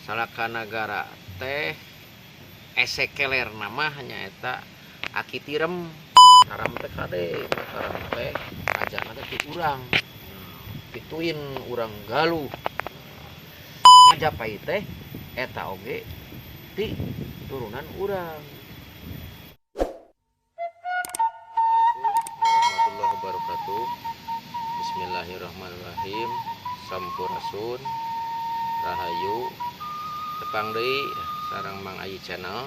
Salakanagara teh esekeler nama nyaeta Aki Tirem. Mataram teh kade, Mataram teh rajana teh ti urang. Pituin urang Galuh. Majapahit teh eta oge ti turunan urang. Assalamualaikum warahmatullahi wabarakatuh. Bismillahirrahmanirrahim. Sampurasun, rahayu, tepang deui sareng Mang Ayi Channel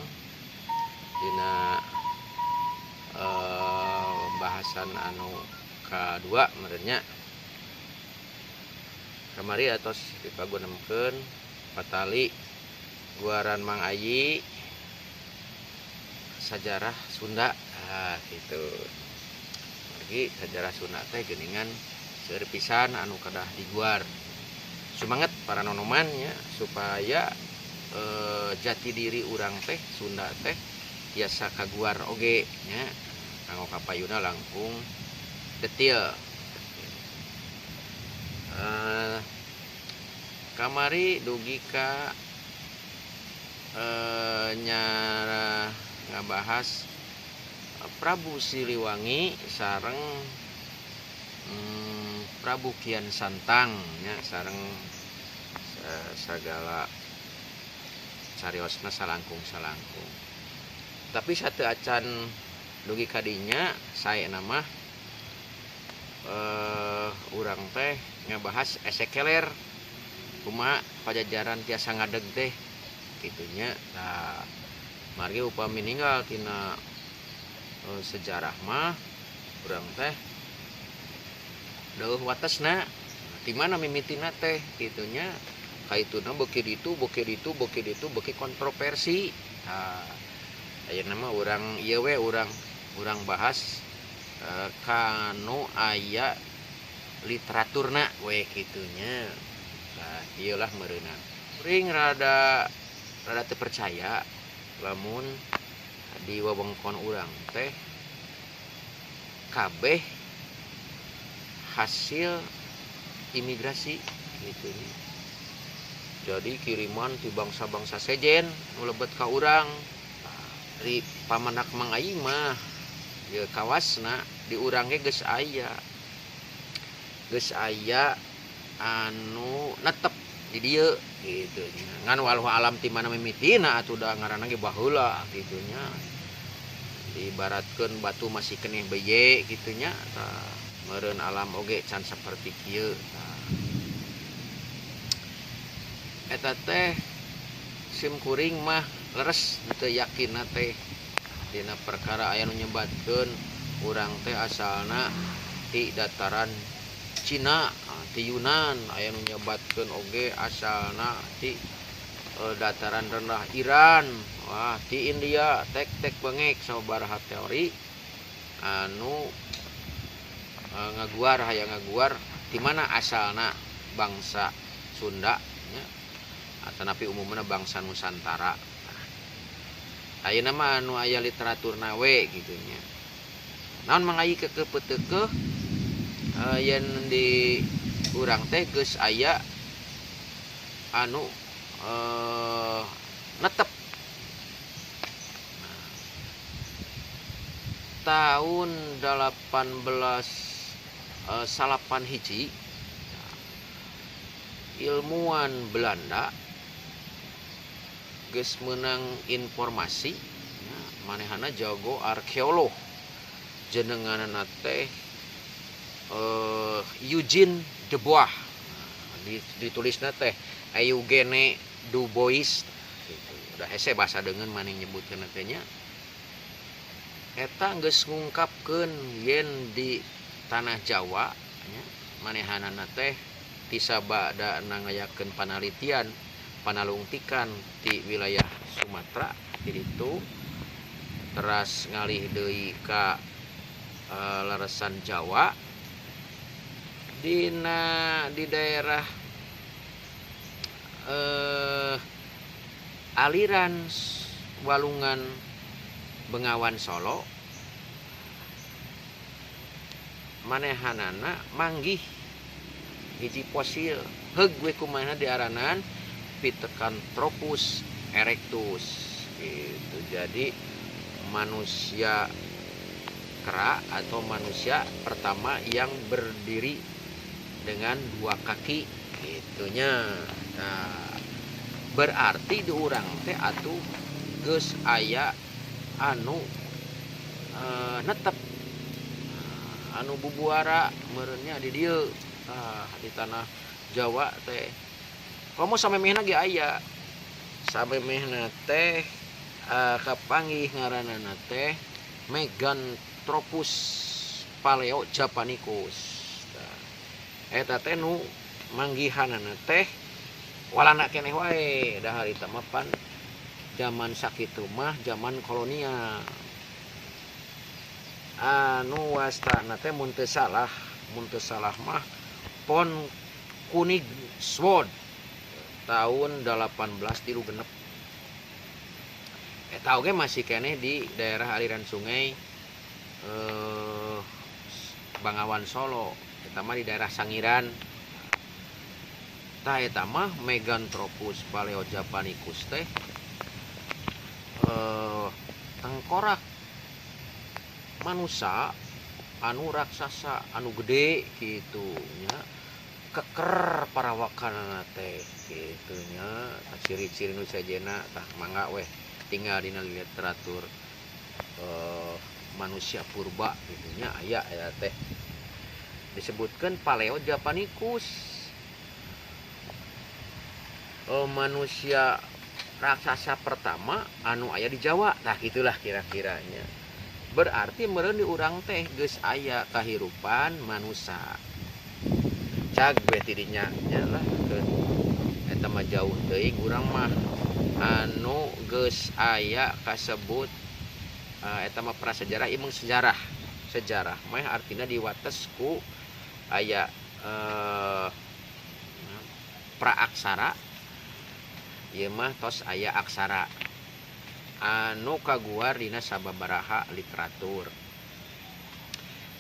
dina bahasan anu kadua meureun nya. Kamari atos dipagunemkeun patali guaran Mang Ayi sajarah Sunda. Ah gitu. Lagi sajarah Sunda teh geuningan seueur pisan anu kedah diguar. Sumanget para nonoman nya supaya jati diri urang teh Sunda teh tiasa kaguar oge nya kanggo kapayuna langkung detil. Kamari dugi ka nyara ngabahas Prabu Siliwangi sareng Prabu Kian Santang nya sareng sagala cariosna salangkung-salangkung. Tapi satu acan dugi kadinya sae nama urang teh ngabahas esekeler kumaha Pajajaran tiasa ngadeg teh kitunya. Nah, margi upami ninggal tina sejarah mah urang teh deuh watesna di mana mimitina teh kitunya. Kaituna beuki ditu beuki ditu beuki ditu beuki kontroversi. Nah, ayeuna mah urang ieu we urang bahas kanu aya literaturna we kitunya. Nah, ieu lah meureunna. Kuring rada rada teu percaya lamun di wewengkon urang teh kabeh hasil imigrasi gitu nya. Jadi kiriman ti bangsa-bangsa sejen nu lebet ka urang. Di pamanak Mang Ayi mah ieu kawasna di urang ge geus aya. Geus aya anu netep di dieu gitu nya. Ngan walau alam ti mana mimitina atuh da ngaranna ge baheula gitu nya. Diibaratkeun batu masih keneh beye gitu nya. Tah meureun alam oge can saperti kieu. Tah eta teh sim kuring mah leres teu yakinna teh dina perkara aya nu nyebatkeun urang teh asalna ti dataran Cina, ti Yunan, aya nu nyebatkeun oge asalna ti dataran rendah Iran, wah ti India, tek-tek bengek sababaraha teori anu ngaguar hayang ngaguar di mana asalna bangsa Sunda nya atanapi umumna bangsa Nusantara. Ayeuna mah anu aya literaturna we kitu nya. Naon Mang Ayi keukeuh peuteukeuh yen di urang teh geus aya anu netep. Nah, tahun 1891 ilmuwan Belanda geus meunang informasi ya, manehana jago arkeolog jenenganna teh Eugene Dubois. Nah, ditulisna teh Eugene Dubois gitu. Udah hese bahasa deungeun maneh nyebutkeun teh nya. Eta geus ngungkapkeun yen di tanah Jawa nya manehanana teh tisabada ngayakeun panalitian panalungtikan ti wilayah Sumatera di ditu teras ngalih deui ka leresan Jawa dina di daerah aliran Walungan Bengawan Solo manehanana manggih hiji fosil heug we kumaha diaranan Pithecanthropus erectus gitu. Jadi manusia kera atau manusia pertama yang berdiri dengan dua kaki gitunya. Nah, berarti di urang teh atuh geus aya anu netep anu bubuara meureunnya di dieu di tanah Jawa teh. Komo samemehna ge aya. Samemehna teh kapanggih ngaranana teh Meganthropus paleojapanicus. Tah, eta teh nu manggihanana teh Walanda keneh wae, da harita mah pan zaman sakitu mah zaman kolonial. Anu wastana teh mun teu salah mah von Koenigswald tahun 1836. Eta oge masih keneh di daerah aliran sungai Bangawan Solo, eta mah di daerah Sangiran. Tah eta mah Meganthropus paleojapanicus teh tengkorak manusia anu raksasa anu gede kitu nya, keker parawakanana teh kitu nya. Ciri-ciri nu sejenna tah mangga weh tinggal dina literatur manusia purba kitu nya, aya eta teh disebutkeun paleojapanicus. Manusia raksasa pertama anu aya di Jawa, tah gitulah kira-kiranya. Berarti meureun di urang teh geus aya kahirupan manusia. Cag we tidinya nya lah eta mah jauh teuing urang mah anu geus aya kasebut eta mah prasejarah ieu sejarah. Sejarah mah artina diwates ku aya praaksara, ieu mah tos aya aksara anu kaguar dina sababaraha literatur.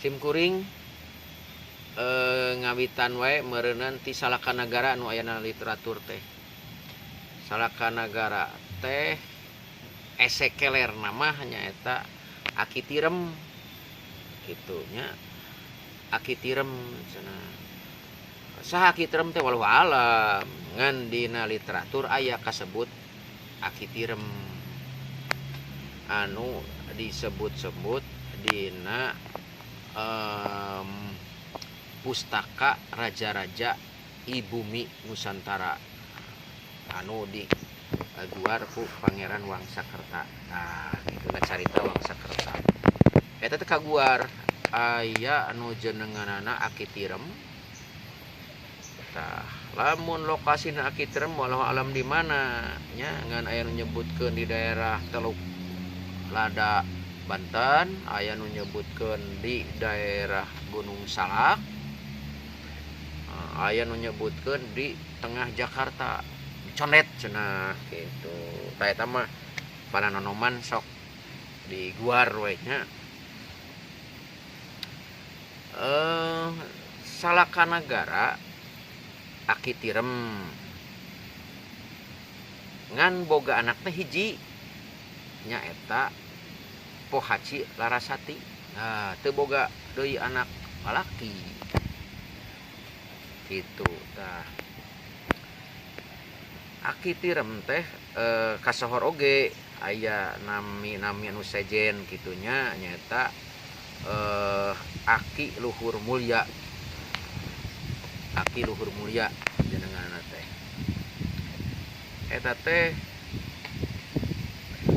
Simkuring ngawitan wae meureunan ti Salakanagara anu aya na literatur teh. Salakanagara teh ese keler nama nyaeta Aki Tirem kitu nya. Aki Tirem cenah. Saha Aki Tirem teh wallahu alam, ngan dina literatur aya kasebut Aki Tirem anu disebut-sebut dina pustaka raja-raja Ibumi Nusantara anu di guar ku Pangeran Wangsakerta. Nah, itu carita Wangsakerta. Eta teh kaguar aya anu jenenganana Aki Tirem. Tah, lamun lokasina Aki Tirem wallahu alam di mana nya, ngan aya nu nyebutkeun di daerah Teluk Lada Banten, aya nu nyebutkeun di daerah Gunung Salak, aya nu nyebutkeun di tengah Jakarta, Condet cenah gitu. Tah eta mah pananonoman sok di guar we nya. Salakanagara Aki Tirem ngan boga anak teh hiji nyaeta Pohaci Larasati. Nah, teu boga deui anak lalaki gitu. Tah, Aki Tirem teh kasohor oge aya nami-nami anu sejen kitunya nyaeta Aki Luhur Mulya. Aki Luhur Mulya jenenganna teh. Eta teh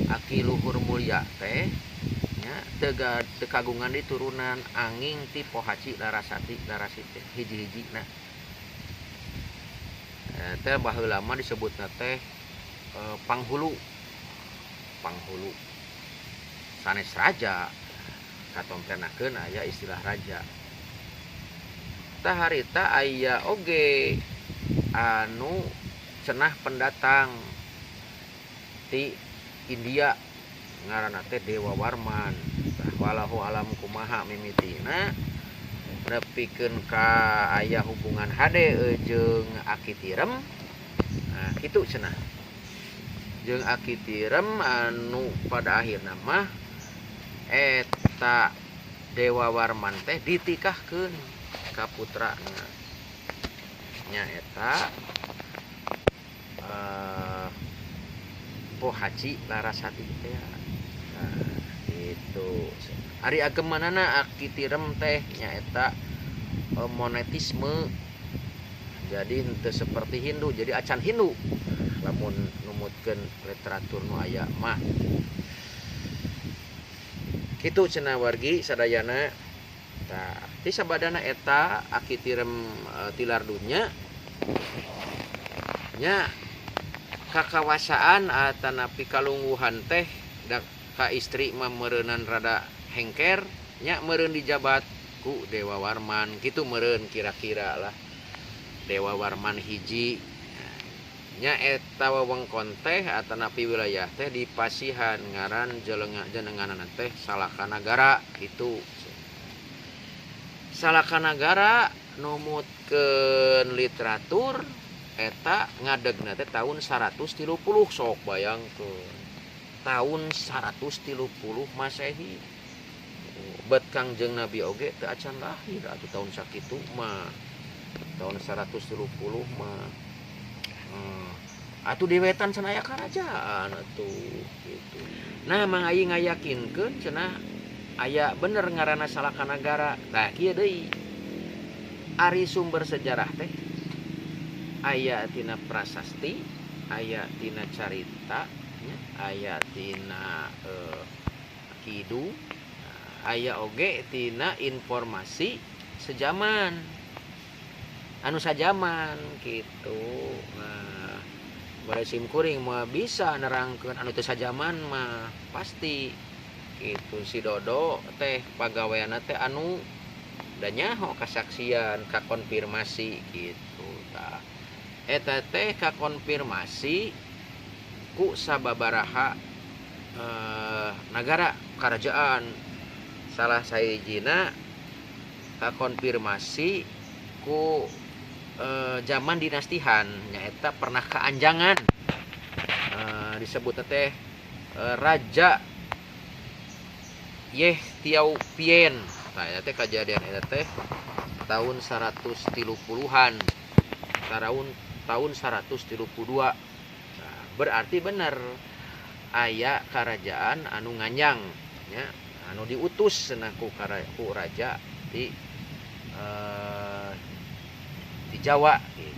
Aki Luhur Mulya teh nya teu kagungan di turunan angin ti Pohaci Larasati Larasiti hiji-hijina. Teh baheula mah disebutna teh panghulu. Panghulu sanes raja, katompenakeun aya istilah raja. Tah harita aya oge anu cenah pendatang ti India ngaranna teh Dewa Warman. Tah walahu alam kumaha mimitina nepikeun ka aya hubungan hade jeung Aki Tirem. Nah, kitu cenah. Jeung Aki Tirem anu pada akhirna mah eta Dewa Warman teh ditikahkeun ka putrana. Nya eta Pohaci Larasati teh. Nah, itu. Ari agemanana Aki Tirem teh nyaeta monetisme. Jadi henteu seperti Hindu, jadi acan Hindu. Lamun numutkeun literatur nu aya mah. Kitu cenah wargi sadayana. Tah, ti sabadana eta Aki Tirem tilar dunya nya kakawasaan atanapi kalungguhan teh da ka istri mah meureunan rada hengker nya meureun dijabat ku Dewa Warman kitu meureun kira-kira lah. Dewa Warman hiji nya eta wewengkon teh atanapi wilayah teh dipasihan ngaran jenenganana teh Salakanagara kitu. Salakanagara numutkeun literatur eta ngadegna teh tahun 130, sok bayangkeun tahun 130 Masehi. Bet Kangjeng Nabi oge teu acan lahir atuh tahun sakitu mah. Tahun 130 mah. Atuh di wetan cenah aya karajaan atuh gitu. Nah, Mang Ayi ngayakinkeun cenah aya bener ngaranna Salakanagara. Nah, kieu deui. Ari sumber sejarah teh aya tina prasasti, aya tina carita, nya, aya tina kidung, aya oge tina informasi sejaman. Anu sajaman gitu. Nah, bare sim kuring mah bisa nerangkeun anu teu sajaman mah pasti gitu. Si Dodo teh pagaweanna teh anu da nyaho kasaksian kakonfirmasi gitu. Tah eta teh kakonfirmasi ku sababaraha nagara kerajaan. Salah sahijina kakonfirmasi ku zaman dinasti Han nyaeta pernah keanjangan, disebut teh Raja Yeh Tiao Pien. Nah, eta teh kajadian eta teh tahun 130-an. Tahun 132. Nah, berarti bener aya kerajaan anu nganjang nya, anu diutus cenah ku raja di Jawa gitu.